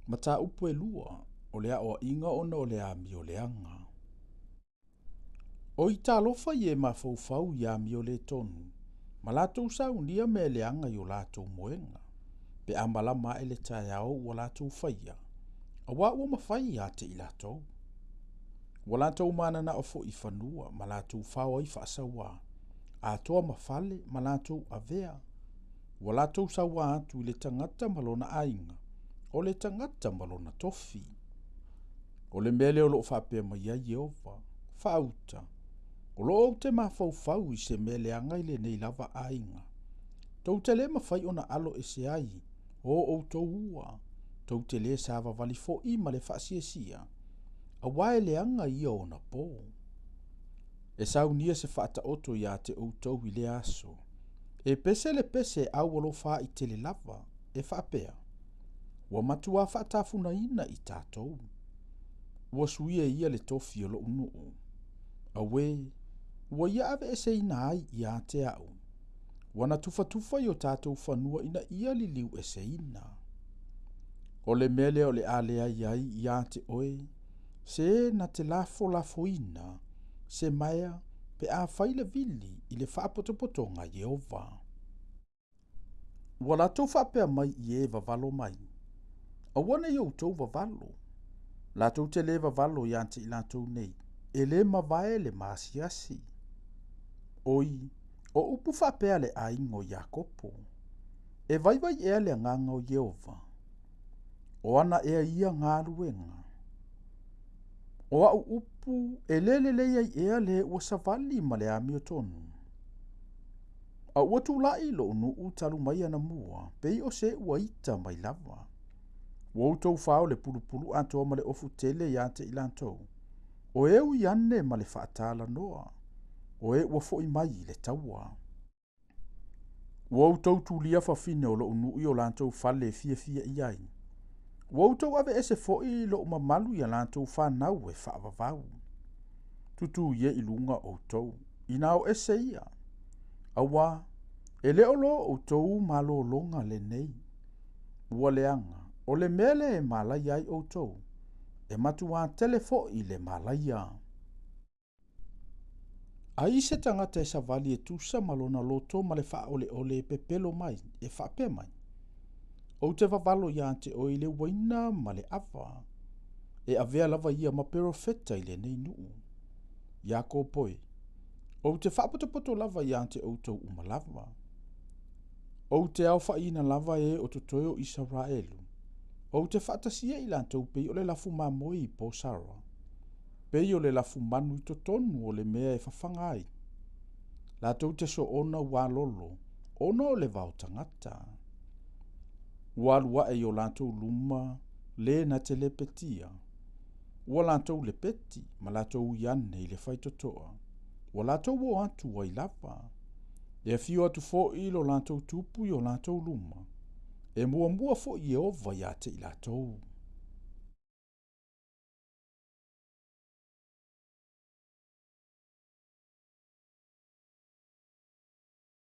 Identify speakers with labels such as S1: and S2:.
S1: Mataupu e lua, o le aoaiga ona o le amio leaga. Oi talofa i e mafaufau i amio le tonu, ma latou saunia mea leaga i o latou moega, pe a malama ae le taeao ua latou faia, auā ua mafai ia te i latou. Ua latou mananao foi i fanua ma latou fao ai faasauā, atoa ma fale ma latou avea. Ua latou sauā atu i le tagata ma lona aiga, o le tagata ma lona tofi. O le mea lea o loo faapea mai ai Ieova, faauta, o loo ou te mafaufau i se mea leaga i lenei lava aiga. Tou te le mafai ona alo ese ai o outou ua, tou te le savavali foi ma le faasiasia, auā e leaga ia ona po. E saunia se faataoto iā te outou i lea aso. E pese le pese aualofa i tele lava, e faapea, ua matuā faatafunaina i tatou. Ua suia ia le tofi o lou nuu. Auē, ua ia aveeseina ai ia te au. Ua na tufatufa i o tatou fanua ina ia liliu eseina. O le mea lea o le a leai ai ia te oe, se na te lafolafoina, se maea pe a fai le vili i le faapotopotoga a Ieova. Ua latou faapea mai i e vavalo mai, Aua ne i outou vavalo. Latou te le vavalo ia te i latou nei, e le mavae le maasiasi. Oi, o upu faapea le aiga o Iakopo, E vaivai ea le agaga o Ieova? O ana ea ia galuega? O au upu e le lelei ai ea le ua savali ma le amiotonu? A ua tulai lou nuu talu mai anamua, pei o se ua ita mai lava. Ua outou fao le pulupulu atoa ma le ofu tele ia te i latou. O e ui ane ma le faatalanoa, o e ua foi mai i le taua. Ua outou tulia fafine o lou nuu i o latou fale e fiafia i ai. Ua outou aveese foi lou mamalu i a latou fanau e faavavau. Tutū ia i luga outou, inā o ese ia. Auā, e le o lo outou malologa lenei. Ua leaga, o le mea lea e malaia ai outou, e matuā tele foi le malaia. Ai se tagata e savali e tusa ma lona loto ma le faaoleole e pepelo mai, e faapea mai, Ou te vavalo iā te oe i le uaina ma le ava, e avea lava ia ma perofeta i lenei nuu. Iakopo e, ou te faapotopoto lava iā te outou uma lava. Ou te aofaiina lava e o totoe o Isaraelu. Ou te faatasia i latou pei o le lafu mamoe i Posara, pei o le lafu manu i totonu o le mea e fafaga ai. Latou te soona ualolo, ona o le vao tagata. Ua alu ae i o latou luma le na te lepetia. Ua latou lepeti ma latou ui ane i le faitotoa. Ua latou o atu ai lava. E afio atu foi lo latou tupu i o latou luma. E muamua foi Ieova ia te i latou.